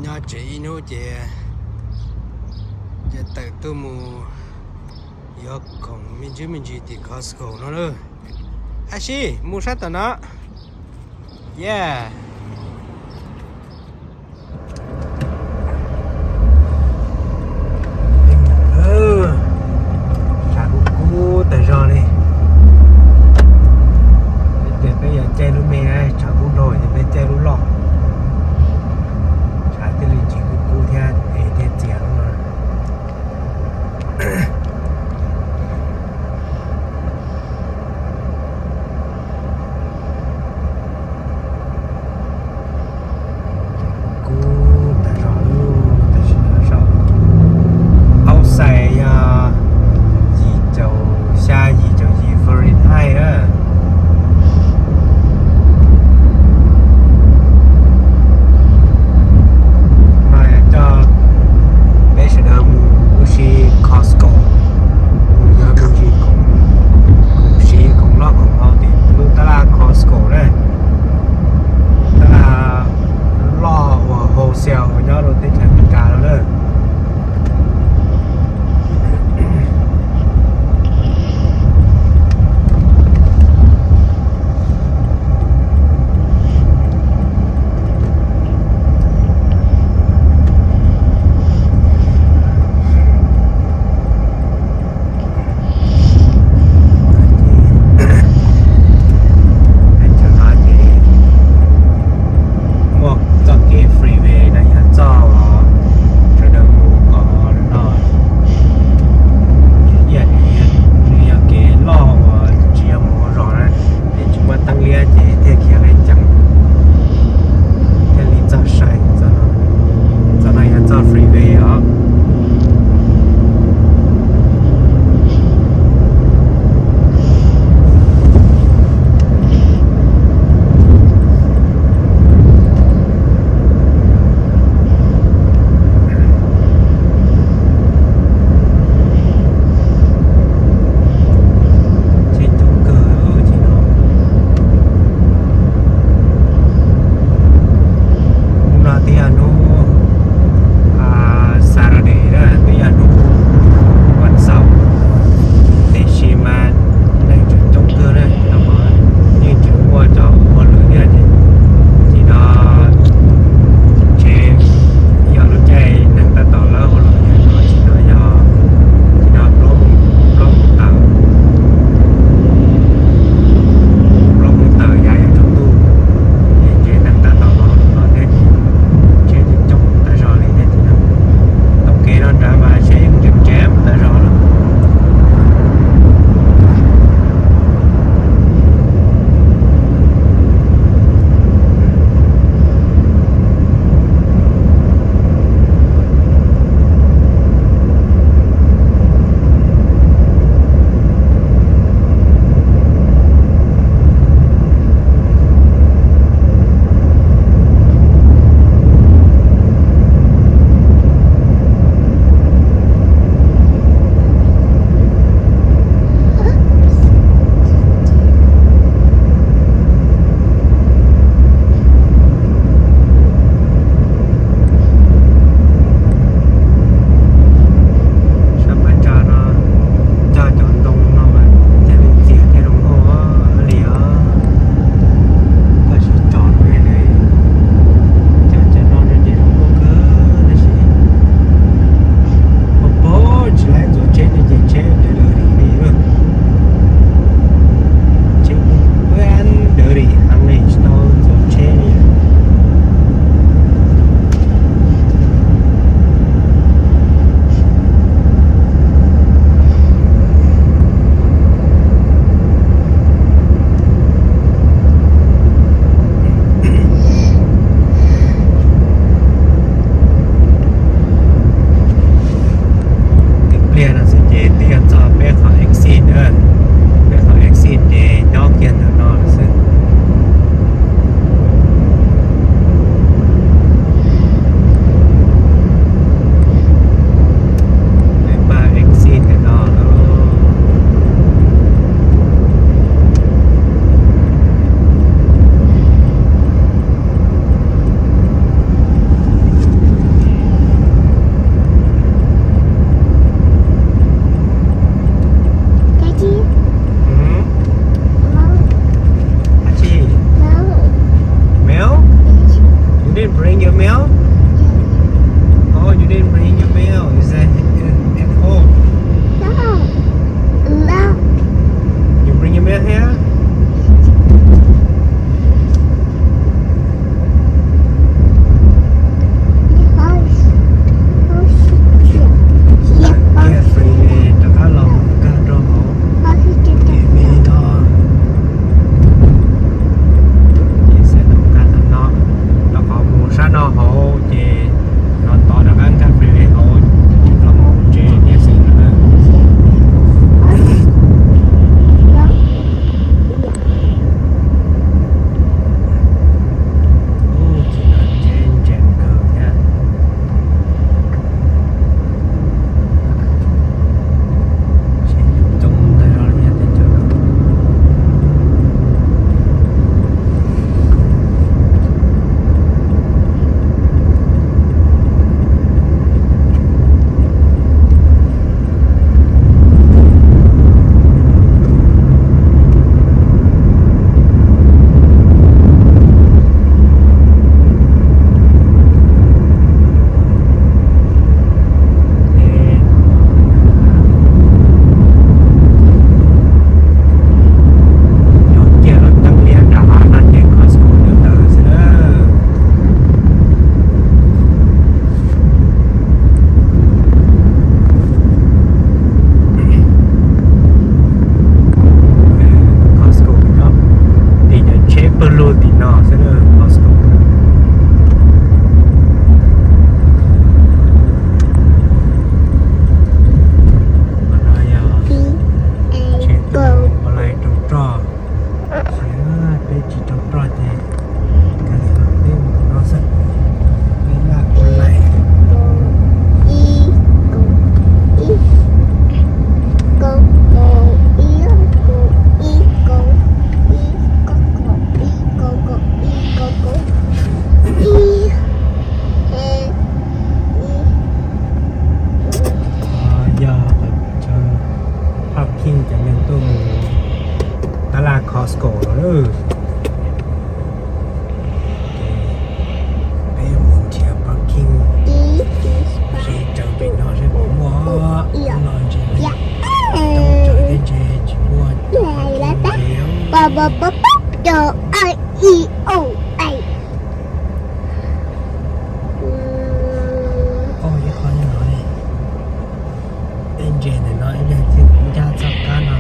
Nyob tsev ib hnub ces, ces tawm tuaj mus yuav khoom me ntsis me ntsis tim Costco no lawm. Ab si, mus sab tom no. Yeah. Tshav kub kub tas zog li. Ces peb yuav caij lub me, tshav kub dhau ces peb caij lub loj. Tshav thiaj li tsis kub kub thiab es thiaj txias lub no. Kub tas zog lub, tam sim no saum outside yog yim caum xya yim caum yim Fahrenheit na. Pab pab pab do ai i o ai. Oj, ib qho no, ej ntses ntawm no ib leeg thiaj ncaj txog kab no.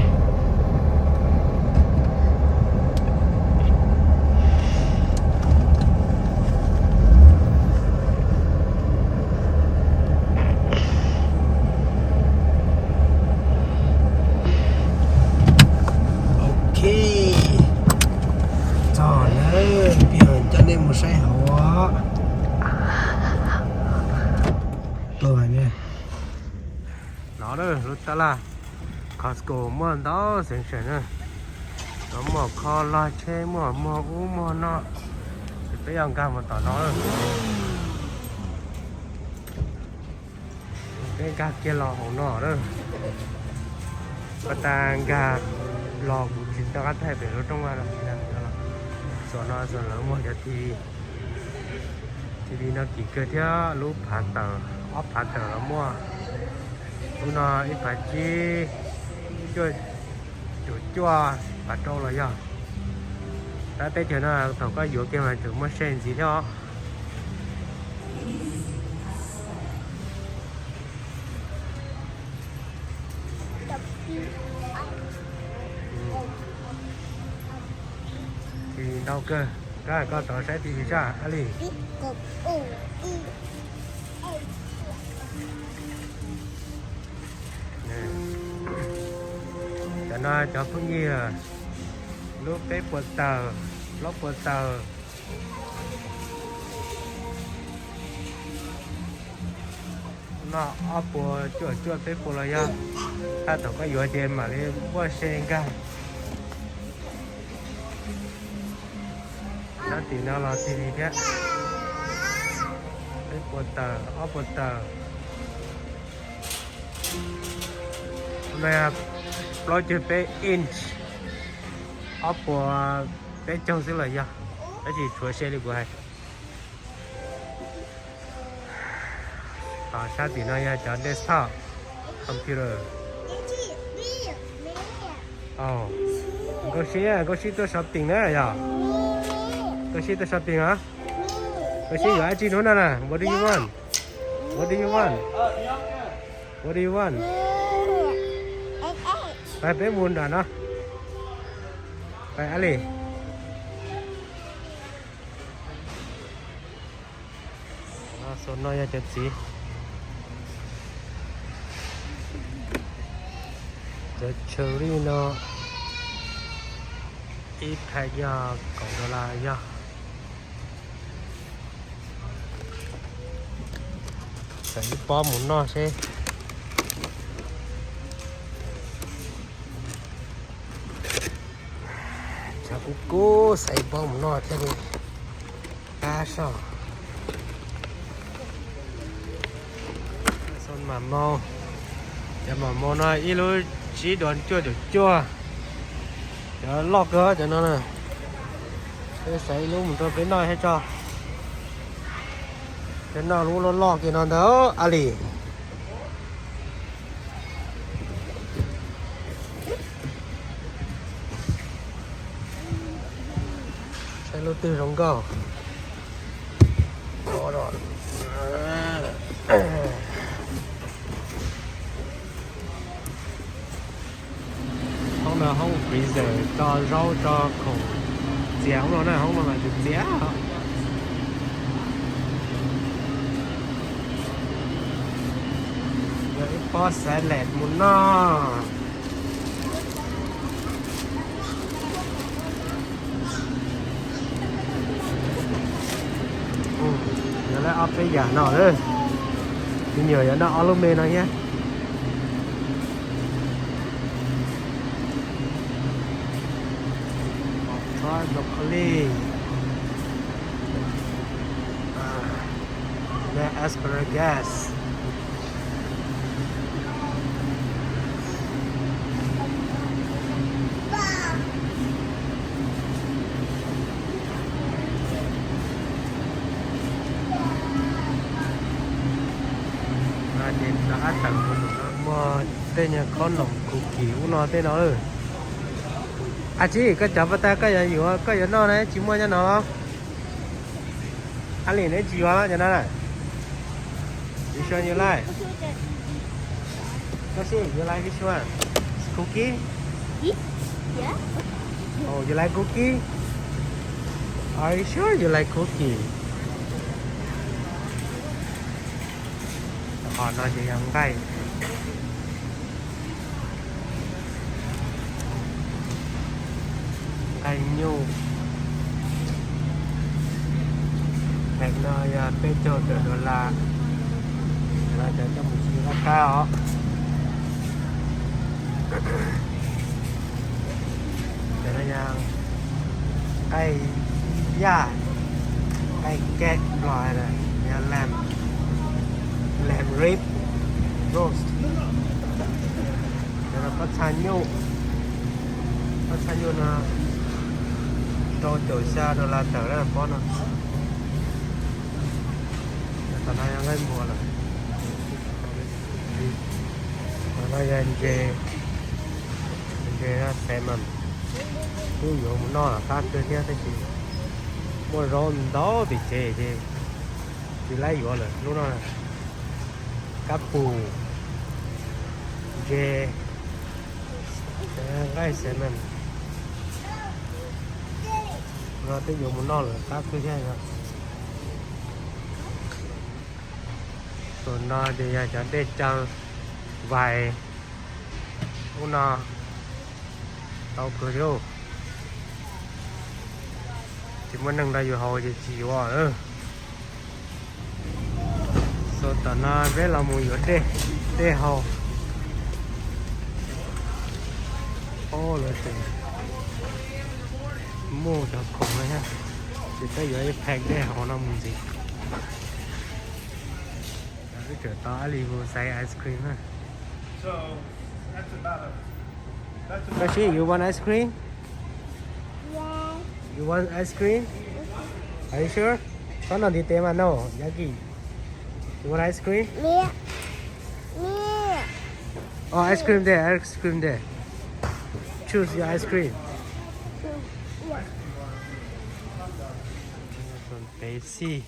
Ok, txog lawm, peb coj nej mus saib hauv. Tuaj ne. No lub tab laj Costco muaj ntau section na. No muaj kho log tsheb, muaj muag ub muag no. Ces peb yuav nkag mus tom no. Peb nkag kiag los hauv no na. Pas tas nkag los kuv tsis nco qab thaij pem lub rooj vag no. Xom no xom lawv muag cov T V. T V no kim kawg thiab lub phav tawm, ob phav tawm los muaj. Lub no ib phav tsib, cuaj, cuaj, cuaj phav rau los yog. Tab teb chaws no thaum koj yuav kiag mas tseem muaj se ntxiv thiab os. T V ntau kawg, koj, koj tau saib T V sab a li. Cov no cov phooj ywg, lub peb puas tawm, plaub puas tawm. No ob puas cuaj cuaj peb puas los yog. Thaj thaum koj yuav ces mam li npuaj se nkag. Sab tim no los T V thiab. Peb puas tawm, ob puas tawm. No yog plaub caug peb inch, ob puas peb caug xwb los yog, tab sis tshuav se li kuv hais. Ho sab tim no yog cov desktop computer. Nkauj Sib, Nkauj Sib tuaj shopping na yog? Nkauj Sib tuaj shopping hos? Nkauj Sib yuav dab tsi hnub no na? What do you want? What do you want? What do you want? Pais peb mus nram no. Pais a li. Xom no yog cov txiv. Cov cherry no ib thaj yog kaum dollar yog. Xaiv ib pob mus noj seb. Tshav kub kub xaiv ib pob mus noj thiaj li qab soj. Xoo mam maus, cov mam maus no ib lub tsib dollar cuaj caum cuaj. Cov loj kawg cov no na. Peb xaiv ib lub mus rau peb noj thiab tso. Peb noj lub loj loj kiag no ntag a li. Saib lub twg zoo nkauj. Hoob no hoob freezer tso zaub tso khoom txias hoob no na, hoob no mas txias. Yog ib pob salad mus noj. Yog lawm ob peb yam no lawm. Me nyuam yuav noj ob lub me no thiab. Try broccoli. Asparagus. Ces rov qab tawm mus, muaj tej nyuag khob noom cookie ub no tej no lawm. Ab tsi, koj cov paj tag koj yuav yuav, koj yuav noj na, tsis muaj nyob no los? Ab li neb tsis yuav los cov no na? You sure you like? Koj si, you like this one? Cookie? Oh, you like cookie? Are you sure you like cookie? Qhov no ces yog nqaij, nqaij nyuj. Nqaij no yog peb caug tawm dollar, los cov coj mus siv laj kab os. Cov no yog nqaij yaj, nqaij keb los yog lamb, lamb rib roast. Cov no pob txha nyuj, pob txha nyuj no rau caum xya dollar tawm na pob no. Tom no yog nqaij npua lawm. Tom no yog ntses, ntses salmon. Kuj yuav mus noj qab kawg thiab tab sis muaj zaub ntau pem tsev ces tsis laib yuav lawm lub no. Kab pus, ntses, nqaij salmon no twb yuav mus noj lawm qab kawg thiab no. Tus no ces yog cov dej cawv vais ub no tau kawg thiab. Tsis muaj neeg nrog yus haus ces tsis yuav. Xaus tom no peb los mus yuav dej, dej haus. Ob lawv tseem muaj cov khoom no thiab, ces peb yuav ib pack dej haus no mus ntxiv. Wb tseem tau ab li hu xaiv ice cream na. Yoshi, you want ice cream? You want ice cream? Are you sure? Koj noj ntiv tes mas no, Yaki. You want ice cream? Oh, ice cream there, ice cream there. Choose your ice cream. Pepsi.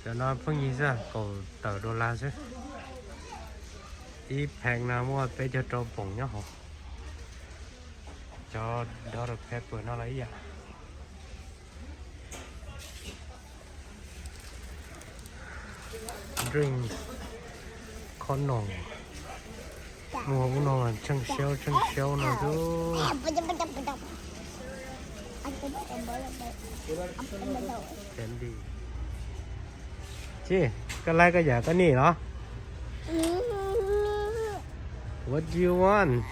Cov no pheej yig xwb, kaum tawm dollar xwb. Ib pack no muaj peb caug rau poom nyob hauv. Cov Doctor Pepper no los ib yam. Drink, khob noom, muag ub no tsheej siab tsheej siab no xwb. Candy. Tsis, koj laib koj yam koj nim los? What do you want?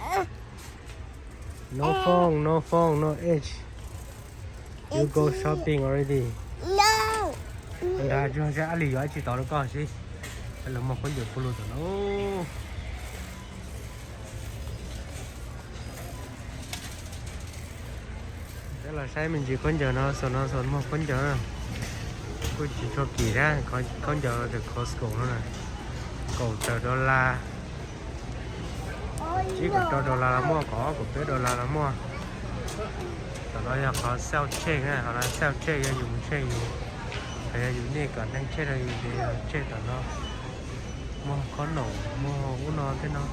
No phone, no phone, no age. You go shopping already. Nrad tsuag zaj ab li yuav ib tsi tod rau koj seb lawv muag khaub ncaws pug lug tom no. Peb los saib me ntsis khaub ncaws no, xaus no xaus muag khaub ncaws. Kuj tsis tshua kim thiab, khaub ncaws tim Costco no na. Kaum tawm dollar, tsib kaum rau dollar los muaj, kaum ob kaum peb dollar los muaj. Tom no yog qhov self check na, qhov no self check yog yus mus check yus, yog yus nim kom neeg check rau yus ces yog check tom no. Muag khob noom, muag ub no tej no.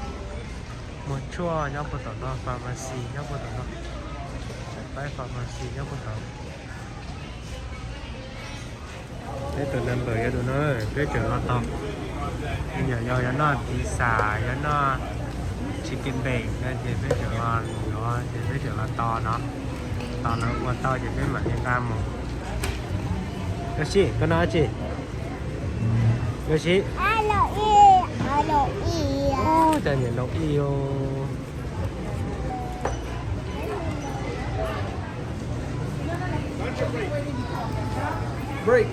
Muag tshuaj nyob puag tom no, pharmacy nyob puag tom no. Paib pharmacy nyob puag tom. Peb tus number yuav tus no, peb tseem los tos. Yog yog yuav noj pizza, yuav noj chicken bake no ces peb tseem los yuav, ces peb tseem los tos no. Tos lawv ua tau ces peb mam li nqa mus. Yoshi, koj noj dab tsi? Yoshi. Cov niam laus ib os. Break.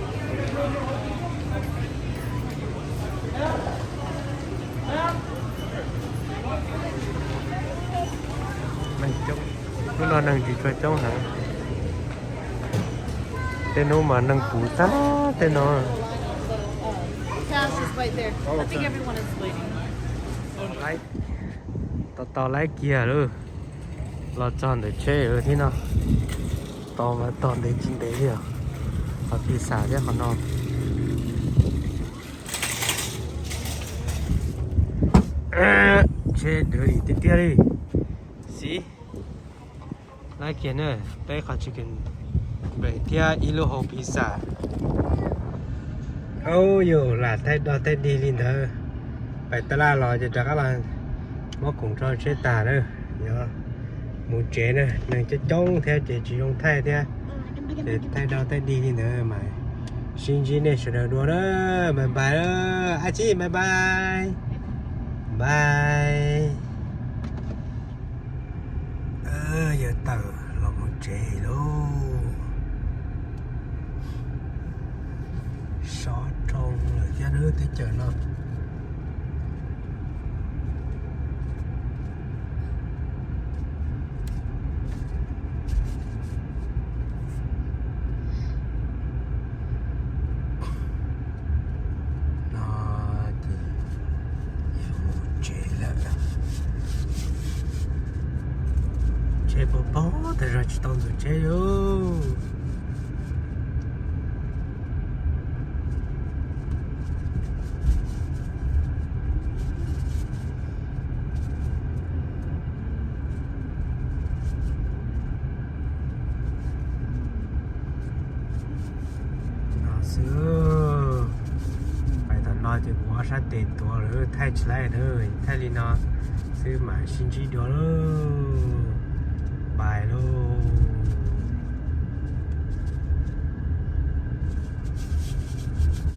Neeg coob, hnub no neeg tsis tshua coob heev. Tej hnub mas neeg puv tag tej no. Cash is right there. I think everyone is waiting. Tau tau laib kiag lawm, los txog ntawm tsheb thiab no. Tau mas tau, ntev tsis ntev li os. Qhov pizza thiab qhov no. Tsheb dawb li tiag tiag li. Xib, laib kiag na, peb qhov chicken breast thiab ib lub hau pizza. Au yus lam thaij dog thaij dig li ntawd, pais taj laj los ces rov qab los muab khoom rau tsheb tag na, yog mus tsev na. Neeg coob coob thiab ces tsis zoo thaij thiab, ces thaij dog thaij dig li ntawd mas sib ntsib nej sawv daws dua na. Bye bye, ab tsi bye bye, bye. Yawg tawm los mus tsev lauj. Sov roo lawm thiab lub teb chaws no. No ces yuav mus tsev lawm. Tsheb pag pag tas zog tsis tau ntxuav tsheb lauj. No xwb, pais tom no ces kuv ob sab tes tuav lawm, thaij tsis laib na, thaij li no xwb mas sib ntsib dua lauj. Bye lauj.